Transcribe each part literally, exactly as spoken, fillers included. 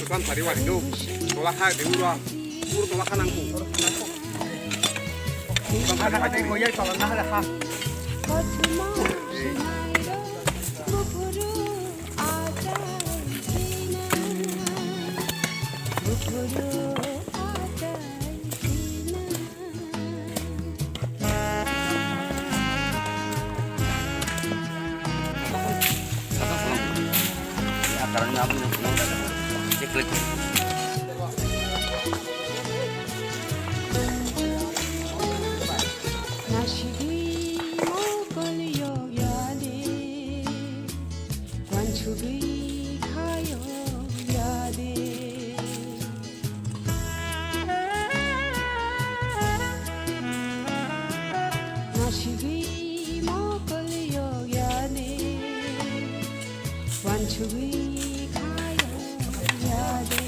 Bukan tadi wari do, tola ha de ura, ur tola ha nangku. Bukan tadi wari do. Wansugwi khayo yade. Nasigwi mokol yo yade. Wansugwi khayo yade.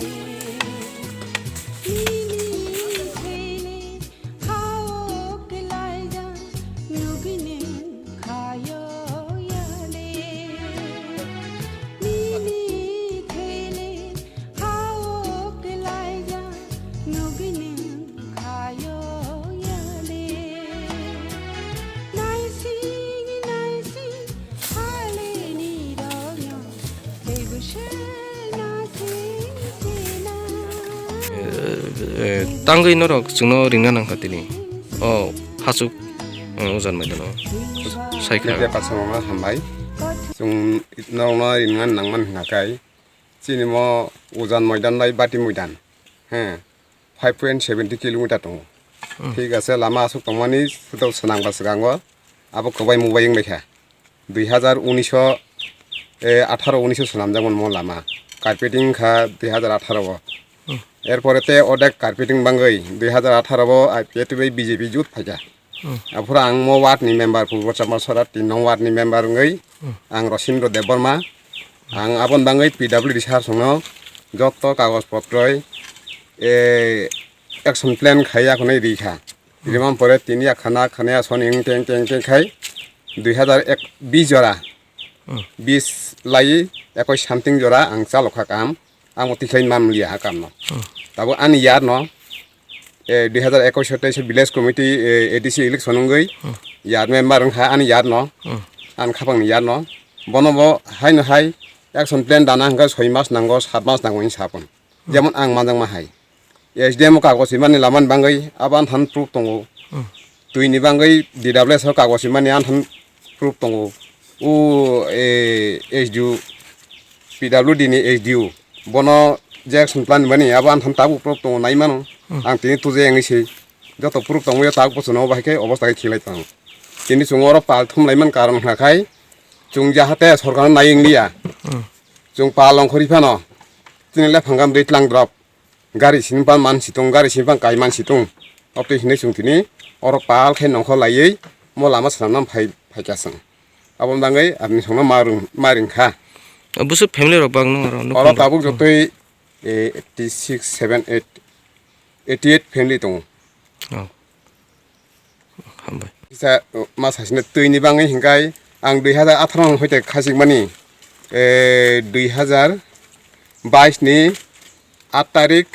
Nini thele Hao kelaija nugini khayo yale. Nini thele hao kelaija nugini khayo yale. Naising naising hale ni rogno. Eh, eh, tangwi norok chwngno ringna nangkha tini. O hachuk, eh, ujan maidano. Saikha. Media person rokno hambai. Chwng norokno ringna nangmani hwnkha khe chini mo ujan moidan bai bati moidan. He. Five point seventy kilometer tongo. Hmm. Thik ase, lama aswk tongmani swtao swnangba swkango abo kwbai mubai wnglaikha. Dui hazar unis o, eh, atharo unis o swnamjakmani mo lama. Carpeting wngkha dui hazar atharo o. Hmm. Erpore te odek carpeting bangwi dui hazar atharo o I P F T bai B J P jut phaikha. Hmm. Aphuru ang mo ward ni member, Purbo Chamarsora tin nong ward ni member wngwi, hmm, ang Rosindro Debbarma. Ang aboni bangwi P W D sir songno jotto kagoj potroi, eh, action plan khai ya khwnwi ri kha. Hmm. Rimani pore tini ya khana, khana ya soni wng teng teng teng khai dui hazar ek, bis jora, hmm, bis lai ekoi something jora ang chalo kha kam. Amo tikhlai man liya ha kamno. Hmm. Tabuk ani yar no, eh, dui hazar ekoi so teis village committee, eh, A D C election wngwi, hmm, yar member wngkha ani yar no, hmm, ani khapang ni yar no. Bono bo hai no hai action plan dana hwnkha soi mas nango, sat mas nango hinwi sapon. Hmm. Jemon ang manjakma hai. S D M o kagoj swimani lamani bangwi abo anthan proof tongo. Hmm. Twini bangwi D W S o kagoj swimani anthan proof tongo. O, eh, S D O, P W D ni S D O. Bono je action plan mani abo anthan tabuk proof tongo nai mano. Hmm. Ang tini tuje wngwi se joto proof tongwi tabuk bo chwngno bahai khe obosta khe khilai tongo. Tini chwng oro pal thum lai man karon hwnkha khai chwng jahate sorkar nai wng liya. Hmm. Chwng pal ongkhorwi phano chini le phangam ri tlang drop. Gari sini bang man situng, gari sini bang kai man situng. Obtwi hinwi chwng tini oro pal khe nongkhor laiwi mo lama swnamna phai, phaikha chwng. Aboni bagwi aboni songno ma rwng, ma ringkha. Busu family rok bang nung oro, oro nukhung rok tabuk jotoi, eh, eighty six, seven, eight, eighty eight family tongo. Oh. Hambai. Kisa, uh, ma sasine twini bangwi hinkai ang dui hazar atharo hoite khachikmani, eh, dui hazar bais ni aat tarik,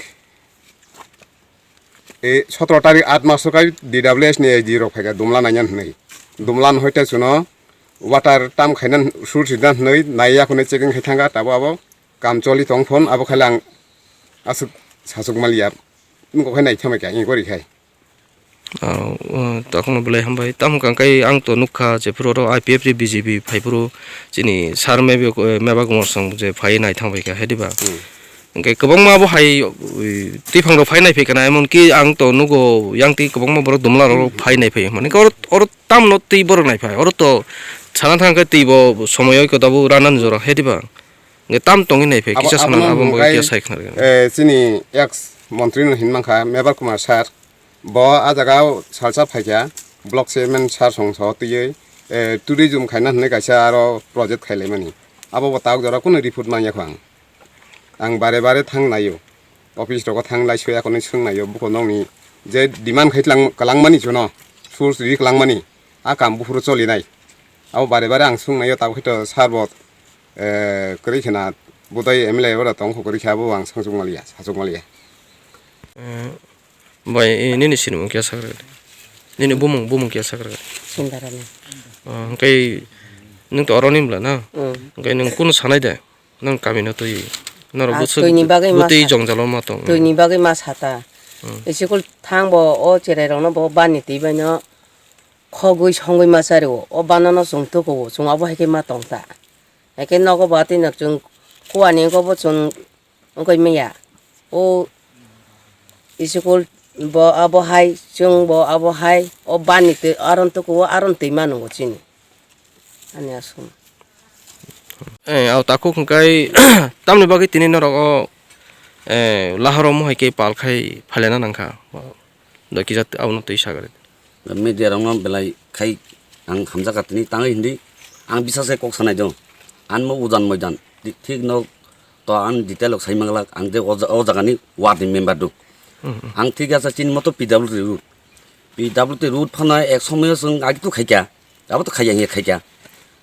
eh, sotoro tarik aat maso kai D W S ni S D rok phaikha Dumla naina hinwi. Dumla hoite chuno water tam khaina sur sida hinwi nai yakhwne checking khai thangkha tabo abo kam choli tong phon abo khaile ang aswk sachuk maliya. Nokho khai nai thamai kha, ang gori khai. Ah, uh, takhukno belai hambai. Tamo hwnkha khe ang to nukha, jephuru oro I P F ni B J P phaiphuru chini sir meba, meba Kumar Song je phai nai thangbai kha, hai diba? Hmm. Hwnkhe kwbangma bo hai, ui, twiphang rok phai nai phai khna, emon ki ang to nugo yang twi kwbangma borok Dumla rok phai nai phai. Mane oro, oro tamno twi borok nai phai. Oro to sana thang khe twi bo somoy oi kota bo rana ni jora, hai diba? Nge tam tongwi nai phe, abo, kisa abono sanan abo hwnkhai, bo kisa sai khna rwgani. Eh, chini ex montri no hin mankha, Mebar Kumar sir. Bo a jaga o salsa phaikha, block chairman sir song so twiwi, eh, tourism khaina hwnwi kaisa aro project khailaimani. Abo bo tabuk jora kunu report manya kho ang. Ang bare bare thang naio. Office rogo thang lai soya kono swng naio, buko nokni je demand khai tlang-, kalangmani jono, source ri kalangmani, a kam buphuru choli nai. Abo bare bare ang swng naio, tabuk khe to sir bo, eh, kwrwi khena budai M L A ora tong kho kwrwi khe abo ang sangchuk maliya, sachuk maliya. Eh, bai, eh, nini sinimung kya sakra? Nini bumung, bumung kya sakra? Sindarani. Oh, hwnkhe nwng to oro ni bwla na? Mm. Hwnkhe nwng kunu sanai de? Nwng kami no twi. Norok Ah, bwswk twini bagwi ma bwtwi sa-, jongjalo ma tong. Twini bagwi ma sata. Mm. Isikul thang bo o cherai rok no bo bani twi bai no khogwi songwi ma chari o. O bana no chwng tuku o. Chwng abo hai khe ma tong ta. Hai khe nogo bo atwi no chwng kuani wngkha bo chwng wngkha maya. O isikul bo abo hai, chwng bo abo hai, o bani twi aron tuku o, aron twi ma nungo chini. Ani aswk. Eh, au takhuk hwnkhe tamni bagwi tini norok o, eh, laharo mohai khe pal khai phalena nangkha. Da kisa abono twi sagari. Media rokno belai khai ang hamjakha tini tangwi hindi ang bisas khe kok sanai do. Anmo ujan moidan thi-, thik no to ang detail rok sai manglak ang je o ja-, o jagani ward ni member do. Hmm, hmm. Ang thik asa chini moto P W D road. P W D road phano ek somoyo chwng agi tu khaikha. Abo to khaiya hiya khaikha.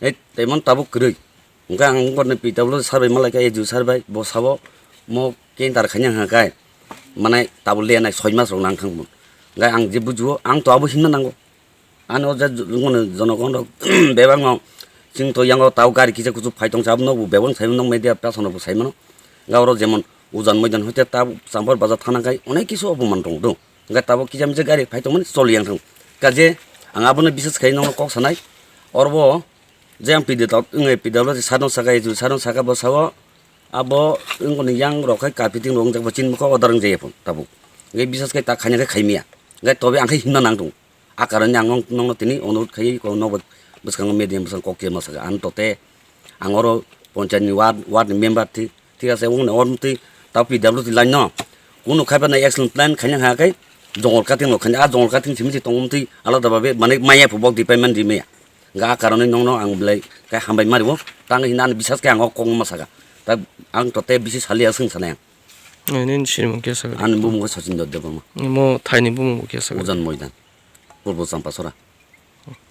Ei, temon tabuk kwrwi. Hwnkhe ang borni P W sir bai malaikha, A D O sir bai, bo sabo mo kender khaina hwnkha khe, mane tabuk lenai soi mas rok nang thang mun. Hwnkhe ang je bujiwo, ang to abo himna nango. Ano je jonogon rok bebak no, chwng to yango tau gari kisa kuchuk phai tongsa, abo no bo bebak sai mano, media person rok bo sai mano. Hwnkhe oro jemon ujan moidan hoite tabuk Champar bazar thana khai onek kisu oboman tong do. Hwnkhe tabuk kisa misa gari phai tongmani choli yang thang. Kaje ang abono bisas khai nongno kok sanai. Oro bo je ang P W, wngwi P W sano saka, sano saka bo sao abo wngkoni yang rok khai carpeting rok wngjak bo chini bokha order wngjak ya phun tabuk. Hwnkhe bisas khai ta khaina khai khaimya. Hwnkhe tobe ang khai himna nang tong. A karon ang nong-, nongno tini onurodh khai ko nobo bwskango media bwskango kok khe ma saka. Ang tote ang oro ponchayat ni ward, ward ni member thi, Thik ase, wngno oro twi ta P W D line no. Kunu khai phano action plan khaina ha khe jongol cutting no khaina, a jongol cutting simi se tong twi alada babe mane maya phu bok di payment di maya. Ga a karon nongno ang belai khe hambai mari bo, tang hinna ani bisas khe ang o kok ma saka. Ta ang to te bisi sali aswng sanai ang. Eh, nini sinimung kya sakha? Ani bumung khe Sachin Debbarma. Mo thaini bumung bo kya sakha? Ujan Moidan. Purbo Champasora.